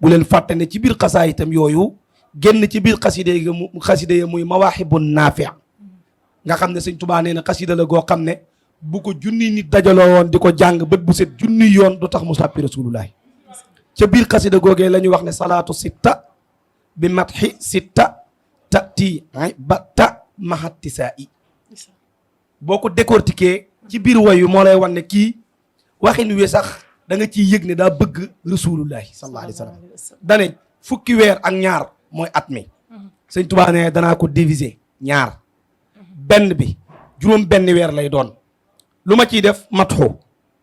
bu leen fàtte ne ci biir xasaa itam yooyu génn ci biir xasida yi muy mawaahibu naafi nga xam ne sëñ Tuubaa nee na xasida la goo xam ne bu ko junni nit dajaloo woon di ko jàng bët bu set junni yoon du tax mu sàppi rasulullahi ca biir xasida googee la ñuy wax ne salaatu sitta bi matxi sitta tati bata mahattisaa i boo ko décortiquer ci biir wayu moo lay wan ne kii waxin wi sax da nga ciy yëg ne daa bëgg rasulullahi sallallahu alayhi wa sallam dane fukki weer ak ñaar mooy at mi sëñ Tuubaa ne danaa ko diviser ñaar benn bi juróom benn weer lay doon lu ma ciy def matxu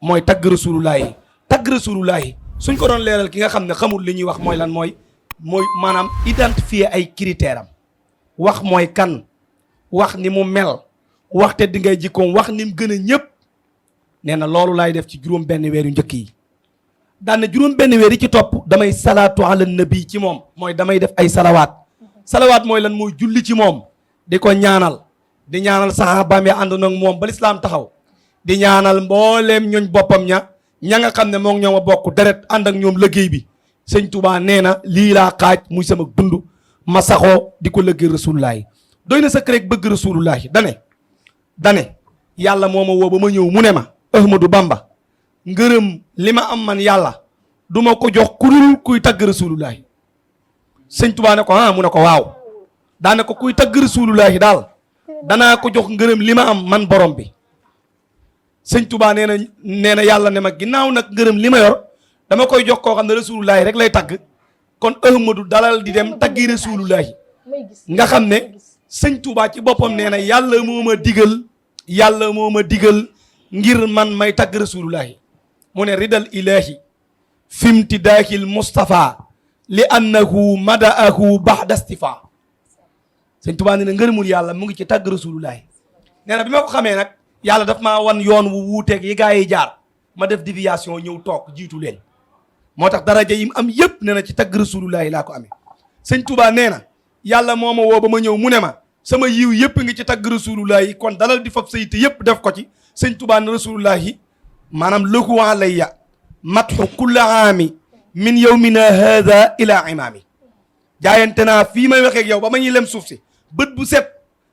mooy tagg rasulullahi tagg rasulullahi suñ ko doon leeral ki nga xam ne xamul li ñuy wax mooy lan mooy maanaam identifier ay critères am wax mooy kan wax ni mu mel wax te di ngay jikkoom wax ni mu gën a ñëpp nee na loolu laay def ci juróom benn weer yu njëkk yi daan na juróom benn weer yi ci topp damay salaatu ala nabi ci moom mooy damay def ay salawaat mooy lan mooy julli ci moom di ko ñaanal di ñaanal saxaabaam yi ànd nag moom ba lislaam taxaw di ñaanal mbooleem ñooñ boppam ña nga xam ne moom ñoom a bokk deret ànd ak ñoom liggéey bi sëñ Tuubaa nee na lii laa xaaj muy sama dund ma saxoo di ko lëggee rasulullaahi doy na sa rek bëgg rasulullaahi dane yàlla moo ma woo ba ma ñëw mu ne ma Ahmadou Bamba ngërëm li ma am man yàlla du ma ko jox ku dul kuy tagg rasulullaahi sëñ Tuubaa ne ko mu ne ko waaw daane ko kuy tagg rasulullaahi daal danaa ko jox ngërëm li ma am man borom bi sëñ Tuubaa nee na yàlla ne ma ginnaaw nag ngërëm li ma yor dama koy jox koo xam ne rasulullaahi rek lay tagg kon Ahmadou dalal di dem taggi rasulullaahi nga xam ne sëñ Tuubaa ci boppam nee na yàlla moo ma digal ngir man may tagg rasulullaahi mu ne ridal ilaahi fimtidaahil Mustafa li annahu madaahu baxda istifa sëñ Tuubaa nee na ngërëmul yàlla mu ngi ci tagg rasulullaahi nee na bi ma ko xamee nag yàlla daf maa wan yoon wu wuuteeg yi gaa yi jaar ma def déviation ñëw toog jiitu leen moo tax daraja yi mu am yëpp nee na ci tagg rasulullaahi laa ko amee sëñ Tuubaa nee na yàlla moo ma woo ba ma ñëw mu ne ma sama yiw yëpp ngi ci tagg rasulullaahi kon dalal di fab sayte yëpp def ko ci sëñ Tuubaa ne rasulullaahi maanaam lahu alayya matxu kulla aami min yawmina haada ila imaami jaayante naa fii may waxee ak yow ba ma ñuy lem suuf si bët bu set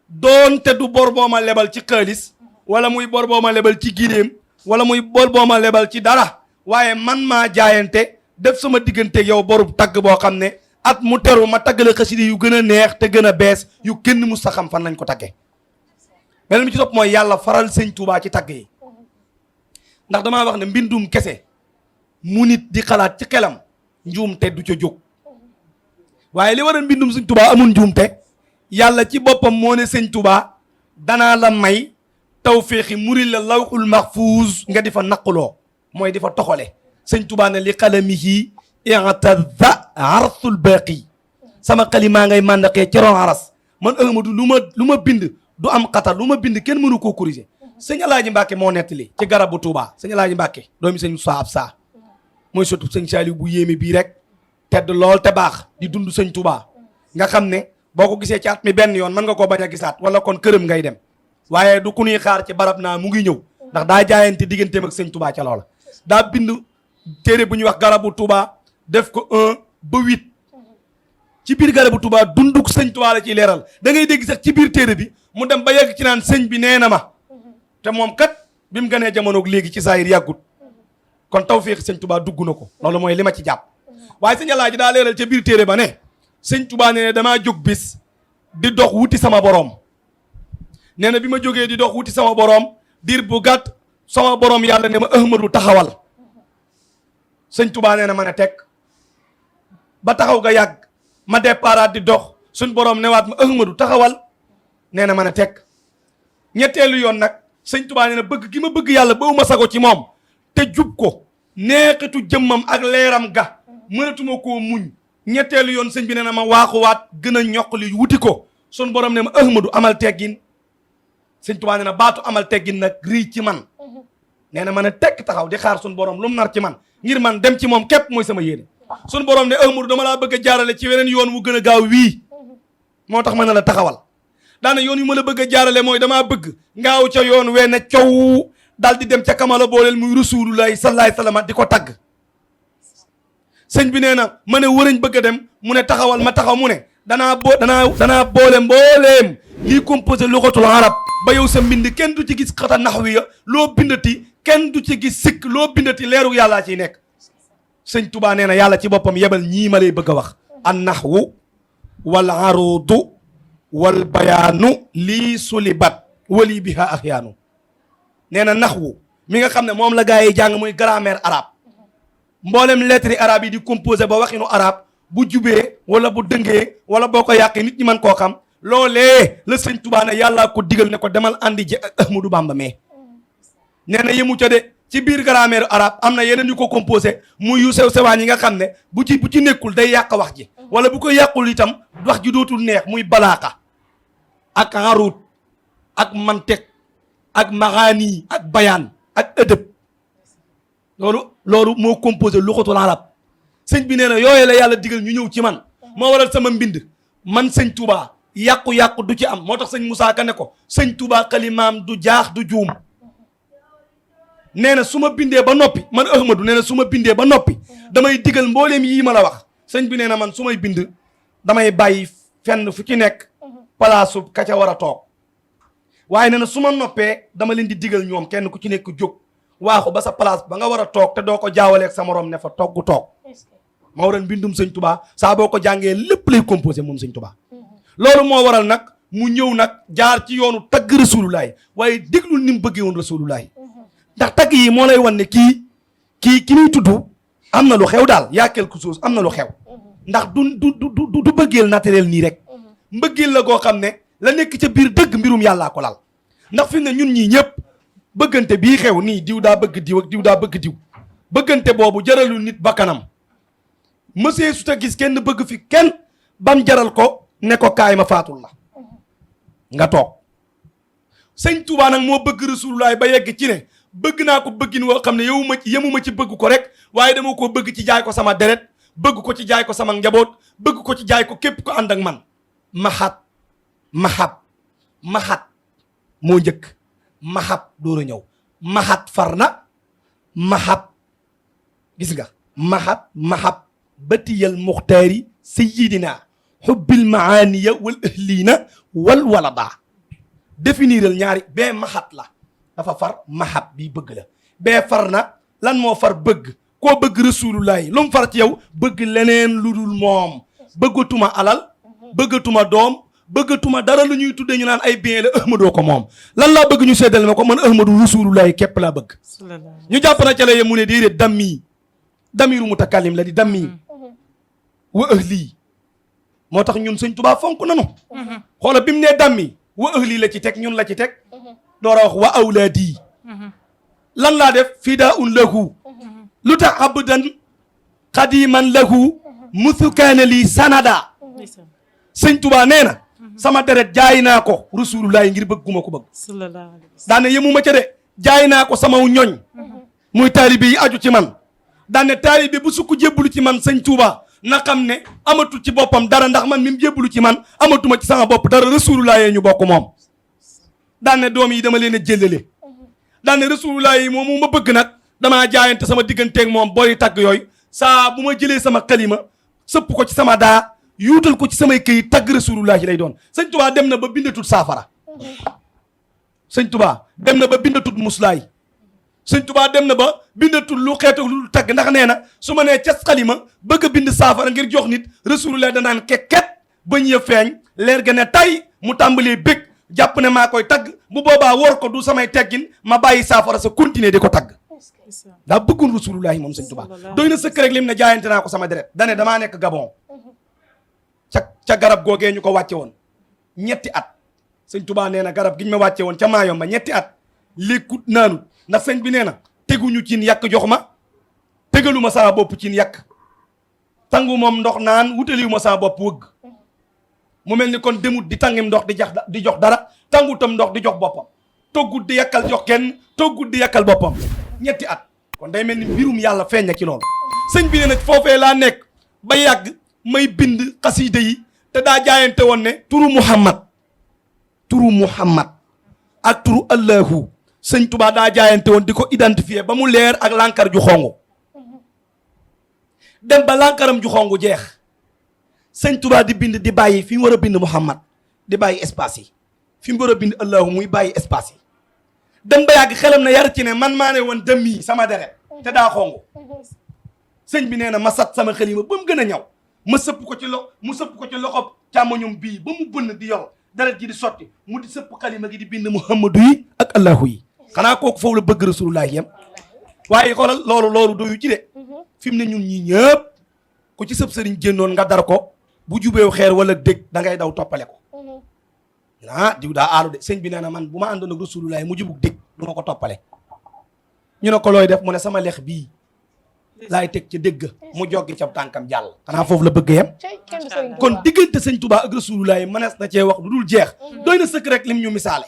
doonte du bor boo ma lebal ci xaalis wala muy bor boo ma lebal ci giléem wala muy bor boo ma lebal ci dara waaye man maa jaayante def sama digganteeg yow borub tagg boo xam ne at mu teru ma taggale xasida yu gën a neex te gën a bees yu kenn mu sa xam fan lañ ko taggee beneen mi ci topp mooy yàlla faral sëñ Tuubaa ci tagg yi ndax damaa wax ne mbindum kese mu nit di xalaat ci xelam njuumte du ca jóg waaye li waral mbindum sëñ Tuubaa amul njuumte yàlla ci boppam moo ne sëñ Tuubaa danaa la may tawféexi muri la lawxul mahfuuz nga di fa naquloo mooy di fa toxale sëñ Tuubaa ne li xalamihi i'tadha arsul baaqi sama xalimaa ngay màndaqee ci ron aras man Ahmadou lu ma bind du am xatar lu ma bind kenn mënu koo corriger sëñ Alaaji Mbàkke moo nettali ci garabu Touba sëñ Alaaji Mbàkke doomi sëñ Saab Saa mooy surtout sëñ Saaliw bu yéeme bii rek tedd lool te baax di dund sëñ Touba nga xam ne boo ko gisee ci at mi benn yoon mën nga koo bañ a gisaat wala kon këram ngay dem waaye du ku ñuy xaar ci barab naa mu ngi ñëw ndax daa jaayante digganteem ak sëñ Touba ca loola daa bind téere bu ñuy wax garabu Touba def ko 1 ba 8 ci biir garabu Touba dunduk sëñ Touba la ciy leeral da ngay dégg sax ci biir téere bi mu dem ba yegg ci naan sëñ bi nee na ma te moom kat bi mu gënee jamonoog léegi ci saayir yàggut kon tawféex sëñ Touba dugg na ko loolu mooy li ma ci jàpp waaye sëñ Alaaji daa leeral ca biir téere ba ne sëñ Touba nee na damaa jóg bis di dox wuti sama boroom nee na bi ma jógee di dox wuti sama boroom diir bu gàtt sama boroom yàlla ne ma Ahmadou taxawal sëñ Touba nee na ma ne teg ba taxaw ga yàgg ma déparaat di dox suñ boroom newaat ma Ahmadou taxawal nee na ma ne teg ñetteelu yoon nag sëñ Touba nee na bëgg gi ma bëgg yàlla ba ma sago ci moom te jub ko neexitu jëmmam ak leeram ga mënatuma koo muñ ñetteelu yoon sëñ bi nee na ma waaxuwaat gën a ñoqli wuti ko suñ borom ne ma Ahmadou amal teggin sëñ Touba nee na baatu amal teggin nag rii ci man nee na ma ne tekk taxaw di xaar suñ borom lu mu nar ci man ngir man dem ci moom képp mooy sama yéene suñ borom ne Ahmadou dama laa bëgg a jaarale ci weneen yoon wu gën a gaaw wii moo tax ma ne la taxawal daana yoon yu ma la bëgg a jaarale mooy damaa bëgg ngaaw ca yoon wee ne coow daal di dem ca kamala booleel muy rasulullahi sallallahu alayhi wasallam di ko tagg sëñ bi nee na ma ne wërëñ bëgg a dem mu ne taxawal ma taxaw mu ne danaa boole mbooleem lii composé luxatul arab ba yow sa mbind kenn du ci gis xata naxwiya loo bindati kenn du ci gis sikk loo bindati leeru yàllaa ciy nekk. sëñ Tuubaa nee na yàlla ci boppam yebal ñii ma lay bëgg a wax an naxwu wal arudu wal bayaanu lii sulibat wali biha axyaanu. nee na naxwu mi nga xam ne moom la gaa yi jàng muy grammaire arabe mboolem lettres arabe yi di composé ba waxinu arabe bu jubee wala bu dëngee wala boo ko yàqee nit ñi mën koo xam loolee la sëñ Tuubaa ne yàllaa ko digal ne ko demal andi ji ak Ahmadou Bamba mais nee na yemu ca de ci biir grammaire arabe am na yeneen yu ko composé muy yu sew sewaan yi nga xam ne bu ci nekkul day yàq wax ji wala bu ko yàqul itam wax ji dootul neex muy balaaxa ak arut ak mantiq ak maxaani ak bayaan ak ëdëb loolu moo composé luxatul arab sëñ bi nee na yooyu la yàlla digal ñu ñëw ci man moo waral sama mbind man sëñ Touba yàqu-yàqu du ci am moo tax sëñ Moussa Ka ne ko sëñ Touba xalimaam du jaax du juum nee na su ma bindee ba noppi man Ahmadou nee na su ma bindee ba noppi damay digal mbooleem yii ma la wax sëñ bi nee na man su may bind damay bàyyi fenn fu ci nekk palaasu ka ca war a toog waaye nee na su ma noppee dama leen di digal ñoom kenn ku ci nekk jóg waaxu ba sa place ba nga war a toog te doo ko jaawaleeg sa morom ne fa toog moo waral mbindum sëñ Touba saa boo ko jàngee lépp lay composé moom sëñ Touba loolu moo waral nag mu ñëw nag jaar ci yoonu tagg rasulullahi waaye déglul ni mu bëggee woon rasulullahi ndax tagg yi moo lay wan ne ki muy tudd am na lu xew daal yaa quelque chose am na lu xew ndax du bëggeel naturel nii rek mbëggeel la goo xam ne la nekk ca biir dëgg mbirum yàllaa ko lal ndax fi ne ñun ñii ñëpp bëggante bii xew nii diw daa bëgg diw ak diw daa bëgg diw bëggante boobu jaralul nit bakkanam monsieur su ta gis kenn bëgg fi kenn bam jaral ko ne ko kaay ma faatul la nga toog sëñ Touba nag moo bëgg rasulullaay ba yegg ci ne bëgg naa ko bëggin woo xam ne yemuma ci bëgg ko rek waaye dama ko bëgg ci jaay ko sama deret bëgg ko ci jaay ko sama njaboot bëgg ko ci jaay ko képp ko ànd ak man mahab moo njëkk mahab door a ñëw mahat far na mahab gis nga mahab batiyal muxtaari sayidina xubbil maaniya wal ahlina wal walada définiral ñaari bee mahat la dafa far mahab bi bëgg la bee far na lan moo far bëgg koo bëgg rasulullahi lu mu far ci yow bëgg leneen lu dul moom bëggatuma alal bëggatuma doom bëggatuma dara lu ñuy tuddee ñu naan ay bien la Ahmadoo ko moom lan laa bëgg ñu seddal ma ko man Ahmadu rasulullahi képp laa bëgg ñu jàpp na ca la mu ne déedéet damiru mutakallim la di dammi wa ahli moo tax ñun sëñ Tuubaa fonk nanu xoola bi mu nee dammi wa ahli la ci teg ñun la ci teg door a wax wa awlaadi lan laa def fidaun lahu lu tax abdan xadiman lahu musukaana lii sanada sëñ Tuubaa nee na sama deret jaay naa ko rasulullahi ngir bëgg guma ko bëgg daane yemuma ca de jaay naa ko sama ñoñ muy taalibe yi aju ci man daane taalibe bu sukk jébbalu ci man sëñ Tuubaa na xam ne amatul ci boppam dara ndax man mi mu jébbalu ci man amatuma ci sama bopp dara rasulullahi ñu bokk moom daane doom yi dama leen a jëlale daane rasulullahi moom mu ma bëgg nag damaa jaayante sama digganteeg moom bori tagg yooyu saa bu ma jëlee sama kalima sëpp ko ci sama daa yuutal ko ci samay këyit tagg rasulullahi lay doon sëñ Tuubaa dem na ba bindatut saafara sëñ Tuubaa dem na ba bindatut muslaay sëñ Tuubaa dem na ba bindatul lu xeetu lu tagg ndax nee na su ma nee cas xalima bëgg a bind saafara ngir jox nit rasulullahi danaan kekket bañ ya feeñ leer ga ne tay mu tàmbalee bég jàpp ne maa koy tagg bu boobaa wor ko du samay teggin ma bàyyi saafara sa continuer di ko tagg daa bëggoon rasulullahi moom sëñ Tuubaa doy na sëkk rek lim ne jaayante naa ko sama deret dane damaa nekk Gabon ca garab googee ñu ko wàcce woon ñetti at sëñ Tuubaa nee na garab gi ñu ma wàcce woon ca Maayomba ñetti at lékkut naanut ndax sëñ bi nee na teguñu cin yàq jox ma tegalu ma saa bopp cin yàq tangu moom ndox naan wutaliwu ma saa bopp wëgg mu mel ni kon demut di tangim ndox di jox dara tangutam ndox di jox boppam toggut di yàkkal jox kenn toggut di yàkkal boppam ñetti at kon day mel ni mbirum yàlla feeñ na ci loolu sëñ bi nee na foofee laa nekk ba yàgg may bind xasiida yi te daa jaayante woon ne turu Muhammad ak turu Allahu sëñ Tuubaa daa jaayante woon di ko identifier ba mu leer ak lànkar ju xongu dem ba lankaram ju xongu jeex sëñ Tuubaa di bind di bàyyi fi mu war a bind Muhammad di bàyyi espace yi fi mu war a bind Allahu muy bàyyi espace yi dem ba yàgg xelam na yar ci ne man maa ne woon dem yi sama deret te daa xongu sëñ bi nee na ma sat sama xalima ba mu gën a ñaw ma sëpp ko ci loxob càmmoñum bii ba mu bënn di yor deret ji di sotti mu di sëpp xalima gi di bind Muhammadu yi ak Allahu yi xanaa kooku foofu la bëgg Rasulullah yam waaye xoolal loolu doyu ci de fi mu ne ñun ñii ñëpp ku ci sëb sëriñ génnoon nga dar ko bu jubeew xeer wala dégg da ngay daw toppale ko diw daa aalu de sëñ bi nee na man bu ma àndoon ak Rasulullah mu jubug dégg du ma ko toppale ñu ne ko looy def mu ne sama lex bii laay teg ca dégg mu joggi ca tànkam jàll xanaa foofu la bëgg yem kon diggante sëñ Tuubaa ak Rasulullah yi mënees na cee wax lu dul jeex doy na sëkk rek lim ñu misaale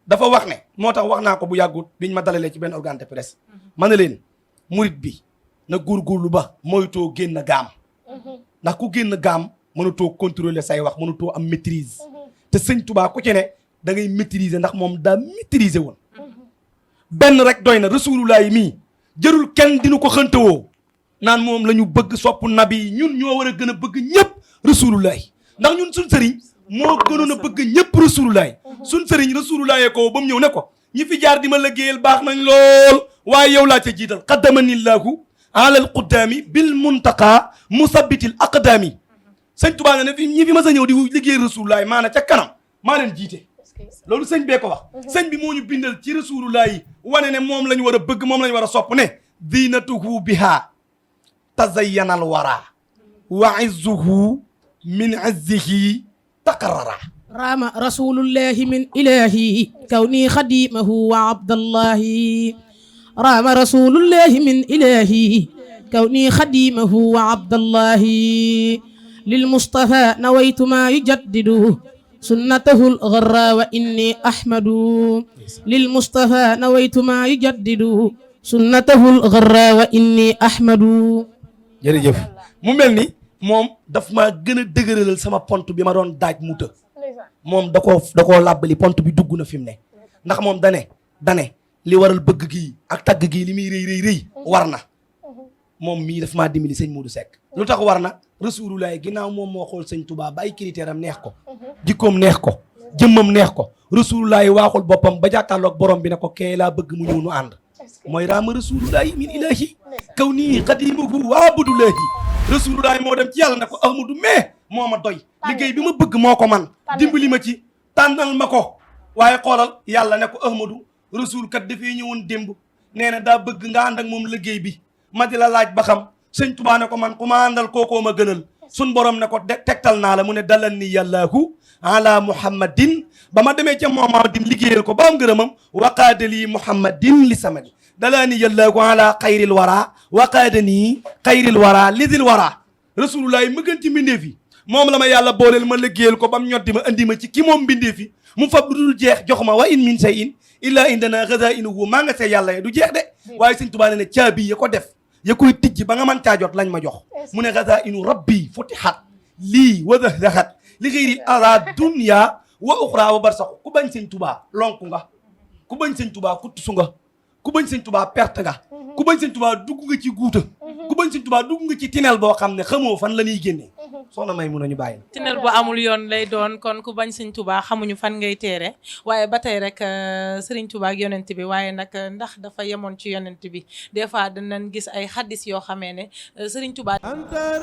dafa wax ne moo tax wax naa ko bu yàggut biñ ma dalalee ci benn organe de presse ma ne leen murit bi na góorgóorlu ba moytoo génn gaam ndax ku génn gaam mënutoo contrôler say wax mënutoo am maîtrise te sëñ Tuubaa ku ci ne da ngay maîtriser ndax moom daa maîtriser woon benn rek doy na Rasulullah yi mii jërul kenn dinu ko xëntawoo naan moom la ñu bëgg sopp nabi ñun ñoo war a gën a bëgg ñëpp Rasulullah yi ndax ñun suñ sëriñ moo gënoon a bëgg ñëpp Rasulullah yi suñ sëriñ Rasulullah yee ko ba mu ñëw ne ko ñi fi jaar di ma liggéeyal baax nañ lool waaye yow laa ca jiital qaddamanillahu ala al quddaami bil muntaqa musabbitil aqdaami sëñ Tuubaa ne fi ñi fi mas a ñëw di liggéeyal Rasulullah yi maana ca kanam maa leen jiite loolu sëñ bee ko wax sëñ bi moo ñu bindal ci Rasulullah yi wane ne moom la ñu war a bëgg moom la ñu war a sopp ne diinatuhu biha tazayyana al wara wa izzuhu min izzihi taqarrara raama rasulullahi min ilahi kawni xadimahu wa abdallahi raama rasulullahi min ilahi kawni xadimahu wa abdallahi lilmustafa nawaytu ma yujaddidu sunnatahu lgarra wa inni ahmadu lilmustafa nawaytu ma yujaddidu sunnatahu lgarra wa inni ahmadu jërëjëf mu mel ni moom daf ma gën a dëgëralal sama pont bi ma doon daaj mu të moom da koo làbbali pont bi dugg na fi mu ne ndax moom dane li waral bëgg gii ak tagg gii li muy rëy war na moom mii daf maa dimbali sëñ Modou Seck lu tax war na Rasulullah ginnaaw moom moo xool sëñ Touba ba ay critère am neex ko jikkoom neex ko jëmmam neex ko Rasulullah waaxul boppam ba jàkkaarloog borom bi ne ko kee laa bëgg mu ñëw nu ànd mooy raama Rasulullah min ilahi kaw nii xadimahu wa abudullahi Rasulullah moo dem ci yàlla ne ko Ahmadu mais moo ma doy liggéey bi ma bëgg moo ko man dimbali ma ci tànnal ma ko waaye xoolal yàlla ne ko Ahmadu Rasul kat dafay ñëwoon démb nee na daa bëgg nga ànd ak moom liggéey bi ma di la laaj ba xam sëñ Tuubaa ne ko man ku ma àndal kookoo ma gënal sun borom ne ko tegtal naa la mu ne dalal ni yàllaahu ala muhammadin ba ma demee ca Muhammadin liggéeyal ko ba am ngërëmam waqaadali muhammadin li samadi dalaa ni yàllaahu ala xayril wara waqaadani xayril wara lidil wara Rasulullah yi ma gën ci mbindeef yi moom la ma yàlla booleel ma liggéeyal ko ba mu ñoddi ma andi ma ci ki moom mbindeef yi mu fab lu dul jeex jox ma wa in min shay'in illa indana ghazainuhu maa nga see yàlla du jeex de waaye sëñ Tuubaa ne caabi ya ko def ya koy tijji ba nga mën caa jot lañ ma jox mu ne ghazainu rabbi futihat lii wa dahdahat li ghayri ara dunya wa ukhra wa barsax ku bañ sëñ Tuubaa lonku nga ku bañ sëñ Tuubaa kuttusu nga ku bañ sëñ Tuubaa perte nga ku bañ sëñ Tuubaa dugg nga ci guuta ku bañ sëñ Tuubaa dugg nga ci tinel boo xam ne xamoo fan la ñuy génnee soxna may mun nañu bàyyi tinel bu amul yoon lay doon kon ku bañ sëñ Tuubaa xamuñu fan ngay teere waaye ba tey rek sëriñ Tuubaa ak yonent bi waaye nag ndax dafa yemoon ci yonent bi des fois danañ gis ay xaddis yoo xamee ne sëriñ Tuubaa anta